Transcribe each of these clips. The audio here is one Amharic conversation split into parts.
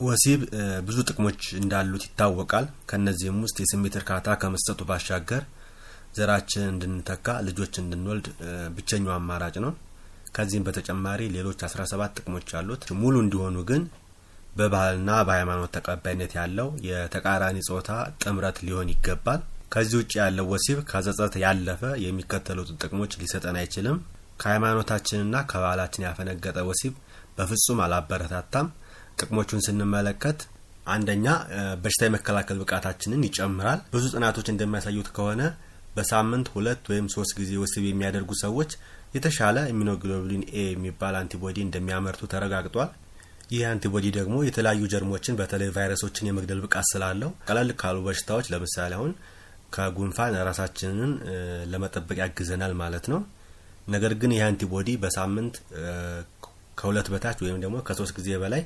ወሲብ ብዙ ጥቅሞች እንዳሉት ይታወቃል። ከነዚህም ውስጥ የስሜት እርካታ ከመስጠቱ ባሻገር ዘራችንን እንድንተካ፣ ልጆች እንድንወልድ ብቸኛው አማራጭ ነው። ከዚህም በተጨማሪ ሌሎች 17 ጥቅሞች አሉት። ሙሉ እንዲሆኑ ግን በባህልና በሃይማኖት ተቀባይነት ያለው የተቃራኒ ጾታ ጥምረት ሊሆን ይገባል። ከዚህ ውጭ ያለው ወሲብ ከጸጸት ያለፈ የሚከተሉትን ጥቅሞች ሊሰጠን አይችልም። ከሃይማኖታችንና ከባህላችን ያፈነገጠ ወሲብ በፍጹም አላበረታታም። ጥቅሞቹን ስንመለከት አንደኛ፣ በሽታ የመከላከል ብቃታችንን ይጨምራል። ብዙ ጥናቶች እንደሚያሳዩት ከሆነ በሳምንት 2 ወይም 3 ጊዜ ወሲብ የሚያደርጉ ሰዎች የተሻለ immunoglobulin A የሚባል antibody እንደሚያመርቱ ተረጋግጧል። ይህ antibody ደግሞ የተለያዩ ጀርሞችን፣ በተለይ ቫይረሶችን የመግደል ብቃት ስላለው ቀለል ካሉ በሽታዎች፣ ለምሳሌ አሁን ከጉንፋን ራሳችንን ለመጠበቅ ያግዘናል ማለት ነው። ነገር ግን ይህ antibody በሳምንት ከ2 በታች ወይም ደግሞ ከ3 ጊዜ በላይ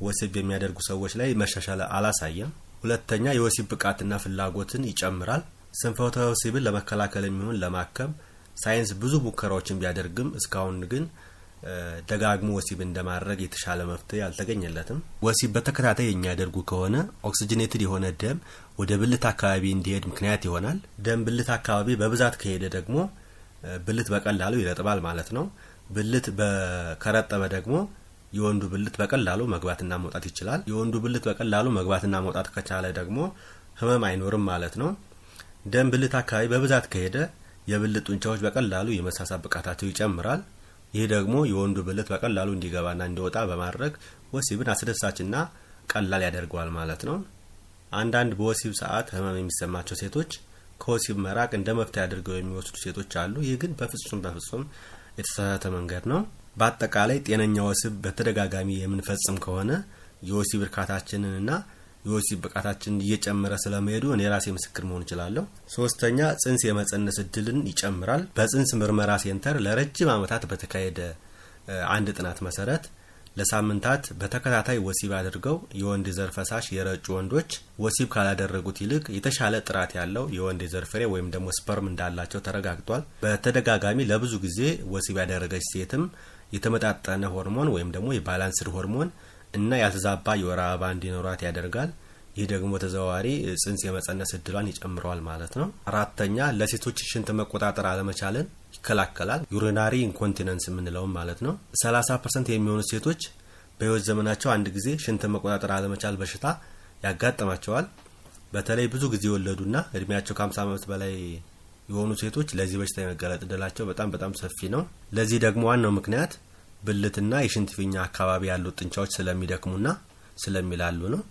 ወሲብ የሚያደርጉ ሰዎች ላይ መሻሻል አላሳየም። ሁለተኛ፣ የወሲብ ብቃትና ፍላጎትን ይጨምራል። ስንፈተ ወሲብን ለመከላከል የሚሆን ለማከም ሳይንስ ብዙ ሙከራዎችን ቢያደርግም እስካሁን ግን ደጋግሞ ወሲብ እንደማድረግ የተሻለ መፍትሄ አልተገኘለትም። ወሲብ በተከታታይ የሚያደርጉ ከሆነ oxygenated የሆነ ደም ወደ ብልት አካባቢ እንዲሄድ ምክንያት ይሆናል። ደም ብልት አካባቢ በብዛት ከሄደ ደግሞ ብልት በቀላሉ ይረጥባል ማለት ነው። ብልት ከረጠበ ደግሞ የወንዱ ብልት በቀላሉ መግባትና መውጣት ይችላል። የወንዱ ብልት በቀላሉ መግባትና መውጣት ከቻለ ደግሞ ህመም አይኖርም ማለት ነው። ደም ብልት አካባቢ በብዛት ከሄደ የብልት ጡንቻዎች በቀላሉ የመሳሳብ ብቃታቸው ይጨምራል። ይህ ደግሞ የወንዱ ብልት በቀላሉ እንዲገባና እንዲወጣ በማድረግ ወሲብን አስደሳችና ቀላል ያደርገዋል ማለት ነው። አንዳንድ በወሲብ ሰዓት ህመም የሚሰማቸው ሴቶች ከወሲብ መራቅ እንደ መፍትሄ አድርገው የሚወስዱ ሴቶች አሉ። ይህ ግን በፍጹም በፍጹም የተሳሳተ መንገድ ነው። በአጠቃላይ ጤነኛ ወሲብ በተደጋጋሚ የምንፈጽም ከሆነ የወሲብ እርካታችንንና የወሲብ ብቃታችንን እየጨመረ ስለመሄዱ እኔ ራሴ ምስክር መሆን እችላለሁ። ሶስተኛ፣ ጽንስ የመጸነስ እድልን ይጨምራል። በጽንስ ምርመራ center ለረጅም ዓመታት በተካሄደ አንድ ጥናት መሰረት ለሳምንታት በተከታታይ ወሲብ አድርገው የወንድ ዘር ፈሳሽ የረጩ ወንዶች ወሲብ ካላደረጉት ይልቅ የተሻለ ጥራት ያለው የወንድ የዘር ፍሬ ወይም ደግሞ sperm እንዳላቸው ተረጋግጧል። በተደጋጋሚ ለብዙ ጊዜ ወሲብ ያደረገች ሴትም የተመጣጠነ ሆርሞን ወይም ደግሞ የ balanced ሆርሞን እና ያልተዛባ የወር አበባ እንዲኖራት ያደርጋል። ይህ ደግሞ በተዘዋዋሪ ጽንስ የመጸነስ እድሏን ይጨምረዋል ማለት ነው። አራተኛ፣ ለሴቶች ሽንት መቆጣጠር አለመቻልን ይከላከላል። Urinary incontinence የምንለውም ማለት ነው። 30% የሚሆኑ ሴቶች በህይወት ዘመናቸው አንድ ጊዜ ሽንት መቆጣጠር አለመቻል በሽታ ያጋጥማቸዋል። በተለይ ብዙ ጊዜ የወለዱና እድሜያቸው ከ50 ዓመት በላይ የሆኑ ሴቶች ለዚህ በሽታ የመጋለጥ እድላቸው በጣም በጣም ሰፊ ነው። ለዚህ ደግሞ ዋናው ምክንያት ብልትና የሽንት ፊኛ አካባቢ ያሉት ጡንቻዎች ስለሚደክሙና ስለሚላሉ ነው።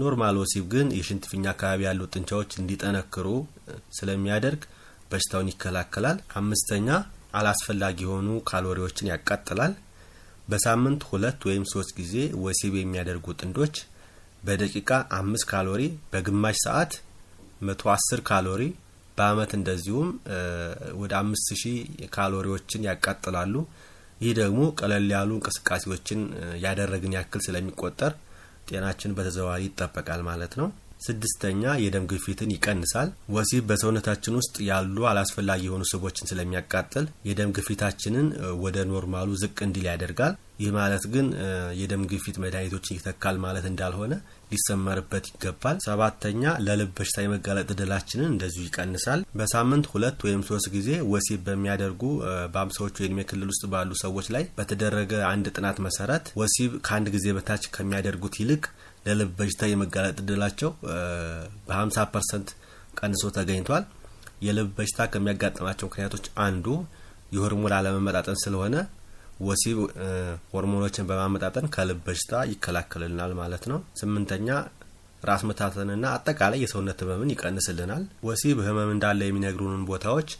Normal ወሲብ ግን የሽንት ፊኛ አካባቢ ያሉት ጡንቻዎች እንዲጠነክሩ ስለሚያደርግ በሽታውን ይከላከላል። አምስተኛ፣ አላስፈላጊ የሆኑ ካሎሪዎችን ያቃጥላል። በሳምንት 2 ወይም 3 ጊዜ ወሲብ የሚያደርጉ ጥንዶች በደቂቃ 5 ካሎሪ፣ በግማሽ ሰዓት 110 ካሎሪ፣ በአመት እንደዚሁም ወደ 5000 ካሎሪዎችን ያቃጥላሉ። ይህ ደግሞ ቀለል ያሉ እንቅስቃሴዎችን ያደረግን ያክል ስለሚቆጠር ጤናችን በተዘዋዋሪ ይጠበቃል ማለት ነው። ስድስተኛ፣ የደም ግፊትን ይቀንሳል። ወሲብ በሰውነታችን ውስጥ ያሉ አላስፈላጊ የሆኑ ስቦችን ስለሚያቃጥል የደም ግፊታችንን ወደ normal ኡ ዝቅ እንዲል ያደርጋል። ይህ ማለት ግን የደም ግፊት መድኃኒቶችን ይተካል ማለት እንዳልሆነ ሊሰመርበት ይገባል። ሰባተኛ፣ ለልብ በሽታ የመጋለጥ እድላችንን እንደዚሁ ይቀንሳል። በሳምንት 2 ወይም 3 ጊዜ ወሲብ በሚያደርጉ በ50ዎቹ የእድሜ ክልል ውስጥ ባሉ ሰዎች ላይ በተደረገ አንድ ጥናት መሰረት ወሲብ ከአንድ ጊዜ በታች ከሚያደርጉት ይልቅ ለልብ በሽታ የመጋለጥ እድላቸው በ50% ቀንሶ ተገኝቷል። የልብ በሽታ ከሚያጋጥማቸው ምክንያቶች አንዱ የሆርሞን አለመመጣጠን ስለሆነ ወሲብ ሆርሞኖችን በማመጣጠን ከልብ በሽታ ይከላከልልናል ማለት ነው። ስምንተኛ፣ ራስ ምታትንና አጠቃላይ የሰውነት ህመምን ይቀንስልናል። ወሲብ ህመም እንዳለ የሚነግሩንን ቦታዎች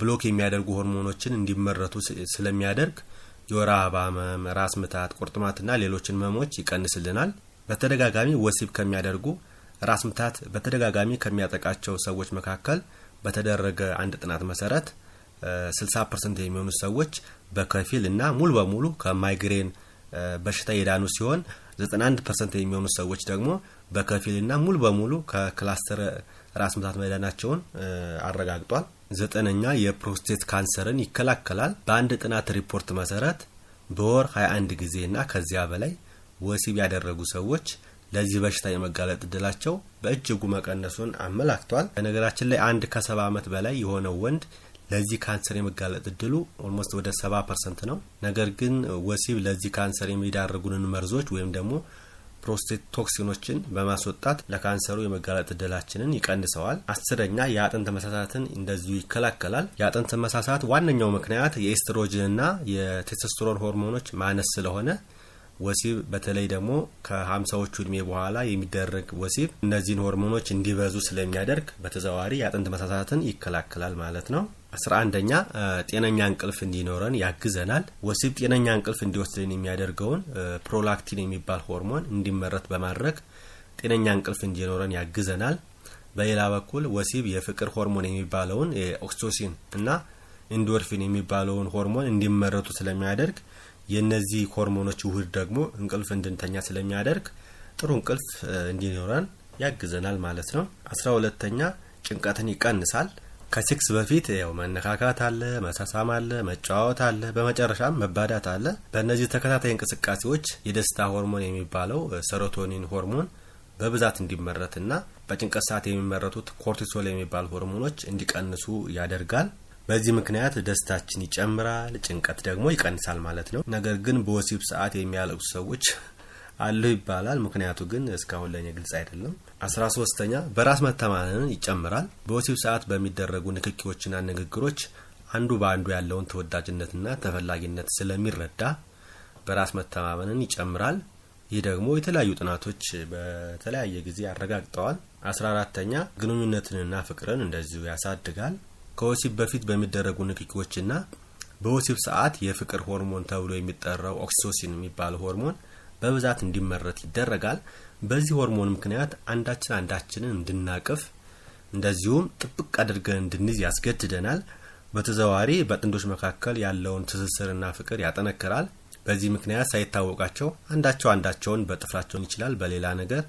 block የሚያደርጉ ሆርሞኖችን እንዲመረቱ ስለሚያደርግ የወር አበባ ህመም፣ ራስ ምታት፣ ቁርጥማትና ሌሎችን ህመሞች ይቀንስልናል። በተደጋጋሚ ወሲብ ከሚያደርጉ ራስ ምታት በተደጋጋሚ ከሚያጠቃቸው ሰዎች መካከል በተደረገ አንድ ጥናት መሰረት 60% የሚሆኑ ሰዎች በከፊል እና ሙሉ በሙሉ ከማይግሬን በሽታ የዳኑ ሲሆን 91% የሚሆኑ ሰዎች ደግሞ በከፊል እና ሙሉ በሙሉ ከ cluster ራስ ምታት መዳናቸውን አረጋግጧል። ዘጠነኛ፣ የፕሮስቴት ካንሰርን ይከላከላል። በአንድ ጥናት ሪፖርት መሰረት በወር 21 ጊዜ እና ከዚያ በላይ ወሲብ ያደረጉ ሰዎች ለዚህ በሽታ የመጋለጥ እድላቸው በእጅጉ መቀነሱን አመላክቷል። በነገራችን ላይ አንድ ከ70 ዓመት በላይ የሆነው ወንድ ለዚህ ካንሰር የመጋለጥ እድሉ almost ወደ 70% ነው። ነገር ግን ወሲብ ለዚህ ካንሰር የሚዳርጉንን መርዞች ወይም ደግሞ ፕሮስቴት toxin ኦችን በማስወጣት ለካንሰሩ የመጋለጥ እድላችንን ይቀንሰዋል። 10ኛ የአጥንት መሳሳትን እንደዚሁ ይከላከላል። የአጥንት መሳሳት ዋነኛው ምክንያት የኤስትሮጅንና የቴስቶስትሮን ሆርሞኖች ማነስ ስለሆነ ወሲብ በተለይ ደግሞ ከ50ዎቹ እድሜ በኋላ የሚደረግ ወሲብ እነዚህን ሆርሞኖች እንዲበዙ ስለሚያደርግ በተዘዋዋሪ የአጥንት መሳሳትን ይከላከላል ማለት ነው። 11ኛ ጤነኛ እንቅልፍ እንዲኖረን ያግዘናል። ወሲብ ጤነኛ እንቅልፍ እንዲወስድን የሚያደርገውን prolactin የሚባል ሆርሞን እንዲመረት በማድረግ ጤነኛ እንቅልፍ እንዲኖረን ያግዘናል። በሌላ በኩል ወሲብ የፍቅር ሆርሞን የሚባለውን የ oxytocin እና endorphin የሚባለውን ሆርሞን እንዲመረቱ ስለሚያደርግ የነዚህ ሆርሞኖች ውህድ ደግሞ እንቅልፍ እንድንተኛ ስለሚያደርግ ጥሩ እንቅልፍ እንዲኖረን ያግዘናል ማለት ነው። 12ኛ ጭንቀትን ይቀንሳል። ከሴክስ በፊት ያው መነካካት አለ፣ መሳሳም አለ፣ መጨዋወት አለ፣ በመጨረሻም መባዳት አለ። በእነዚህ ተከታታይ እንቅስቃሴዎች የደስታ ሆርሞን የሚባለው serotonin ሆርሞን በብዛት እንዲመረትና በጭንቀት ሰዓት የሚመረቱት cortisol የሚባሉ ሆርሞኖች እንዲቀንሱ ያደርጋል። በዚህ ምክንያት ደስታችን ይጨምራል፣ ጭንቀት ደግሞ ይቀንሳል ማለት ነው። ነገር ግን በወሲብ ሰዓት የሚያለቅሱ ሰዎች አሉ ይባላል። ምክንያቱ ግን እስካሁን ለእኔ ግልጽ አይደለም። 13ኛ በራስ መተማመንን ይጨምራል። በወሲብ ሰዓት በሚደረጉ ንክኪዎችና ንግግሮች አንዱ በአንዱ ያለውን ተወዳጅነትና ተፈላጊነት ስለሚረዳ በራስ መተማመንን ይጨምራል። ይህ ደግሞ የተለያዩ ጥናቶች በተለያየ ጊዜ አረጋግጠዋል። 14ኛ ግንኙነትንና ፍቅርን እንደዚሁ ያሳድጋል። ከወሲብ በፊት በሚደረጉ ንክኪዎችና በወሲብ ሰዓት የፍቅር ሆርሞን ተብሎ የሚጠራው oxytocin የሚባለው ሆርሞን በብዛት እንዲመረት ይደረጋል። በዚህ ሆርሞን ምክንያት አንዳችን አንዳችንን እንድናቅፍ እንደዚሁም ጥብቅ አድርገን እንድንይዝ ያስገድደናል። በተዘዋዋሪ በጥንዶች መካከል ያለውን ትስስርና ፍቅር ያጠነክራል። በዚህ ምክንያት ሳይታወቃቸው አንዳቸው አንዳቸውን በጥፍራቸውን ይችላል በሌላ ነገር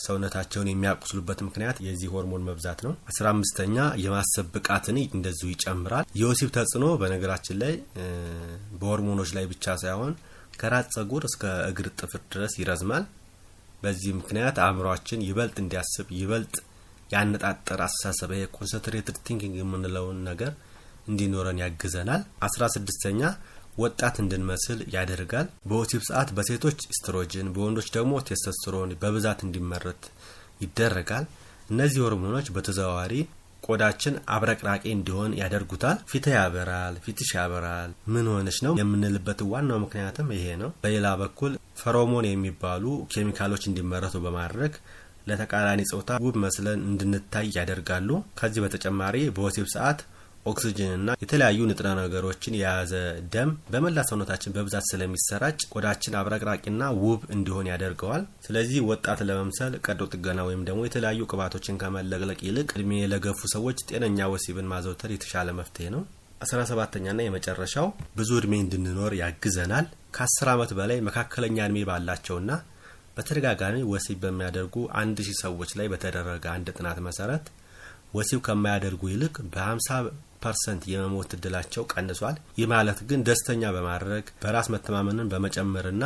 ሰውነታቸውን የሚያቆስሉበት ምክንያት የዚህ ሆርሞን መብዛት ነው። 15ኛ የማሰብ ብቃትን እንደዚሁ ይጨምራል። የወሲብ ተጽዕኖ በነገራችን ላይ በሆርሞኖች ላይ ብቻ ሳይሆን ከራስ ጸጉር እስከ እግር ጥፍር ድረስ ይረዝማል። በዚህ ምክንያት አእምሯችን ይበልጥ እንዲያስብ ይበልጥ ያነጣጠረ አስተሳሰብ ይሄ concentrated thinking የምንለውን ነገር እንዲኖረን ያግዘናል። 16ኛ ወጣት እንድንመስል ያደርጋል። በወሲብ ሰዓት በሴቶች ኢስትሮጅን በወንዶች ደግሞ ቴስቶስትሮን በብዛት እንዲመረት ይደረጋል። እነዚህ ሆርሞኖች በተዘዋዋሪ ቆዳችን አብረቅራቂ እንዲሆን ያደርጉታል። ፊትህ ያበራል፣ ፊትሽ ያበራል፣ ምን ሆነች ነው የምንልበት ዋናው ምክንያትም ይሄ ነው። በሌላ በኩል pheromone የሚባሉ ኬሚካሎች እንዲመረቱ በማድረግ ለተቃራኒ ጾታ ውብ መስለን እንድንታይ ያደርጋሉ። ከዚህ በተጨማሪ በወሲብ ሰዓት ኦክሲጅንና የተለያዩ ንጥረ ነገሮችን የያዘ ደም በመላ ሰውነታችን በብዛት ስለሚሰራጭ ቆዳችን አብረቅራቂና ውብ እንዲሆን ያደርገዋል። ስለዚህ ወጣት ለመምሰል ቀዶ ጥገና ወይም ደግሞ የተለያዩ ቅባቶችን ከመለቅለቅ ይልቅ እድሜ ለገፉ ሰዎች ጤነኛ ወሲብን ማዘውተር የተሻለ መፍትሄ ነው። 17ኛና የመጨረሻው ብዙ እድሜ እንድንኖር ያግዘናል። ከ10 ዓመት በላይ መካከለኛ እድሜ ባላቸውና በተደጋጋሚ ወሲብ በሚያደርጉ 1000 ሰዎች ላይ በተደረገ አንድ ጥናት መሰረት ወሲብ ከማያደርጉ ይልቅ በ50% የመሞት እድላቸው ቀንሷል። ይህ ማለት ግን ደስተኛ በማድረግ በራስ መተማመንን በመጨመርና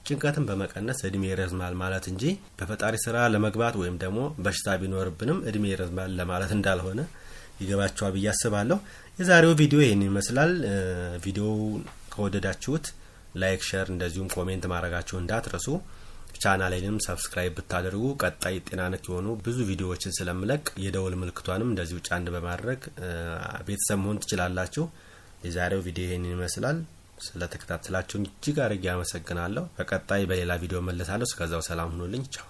ጭንቀትን በመቀነስ እድሜ ይረዝማል ማለት እንጂ በፈጣሪ ስራ ለመግባት ወይም ደግሞ በሽታ ቢኖርብንም እድሜ ይረዝማል ለማለት እንዳልሆነ ይገባቸዋል ብዬ አስባለሁ። የዛሬው ቪዲዮ ይህን ይመስላል። ቪዲዮው ከወደዳችሁት like፣ share እንደዚሁም comment ማድረጋችሁ እንዳትረሱ። ቻናሌንም subscribe ብታደርጉ ቀጣይ ጤና ነክ የሆኑ ብዙ ቪዲዮዎችን ስለምለቅ የደወል ምልክቷንም እንደዚሁ ጫን በማድረግ ቤተሰብ መሆን ትችላላችሁ። የዛሬው ቪዲዮ ይህንን ይመስላል። ስለተከታተላችሁን እጅግ አድርጌ አመሰግናለሁ። በቀጣይ በሌላ ቪዲዮ መለሳለሁ። እስከዛው ሰላም ሁኑልኝ። ቻው።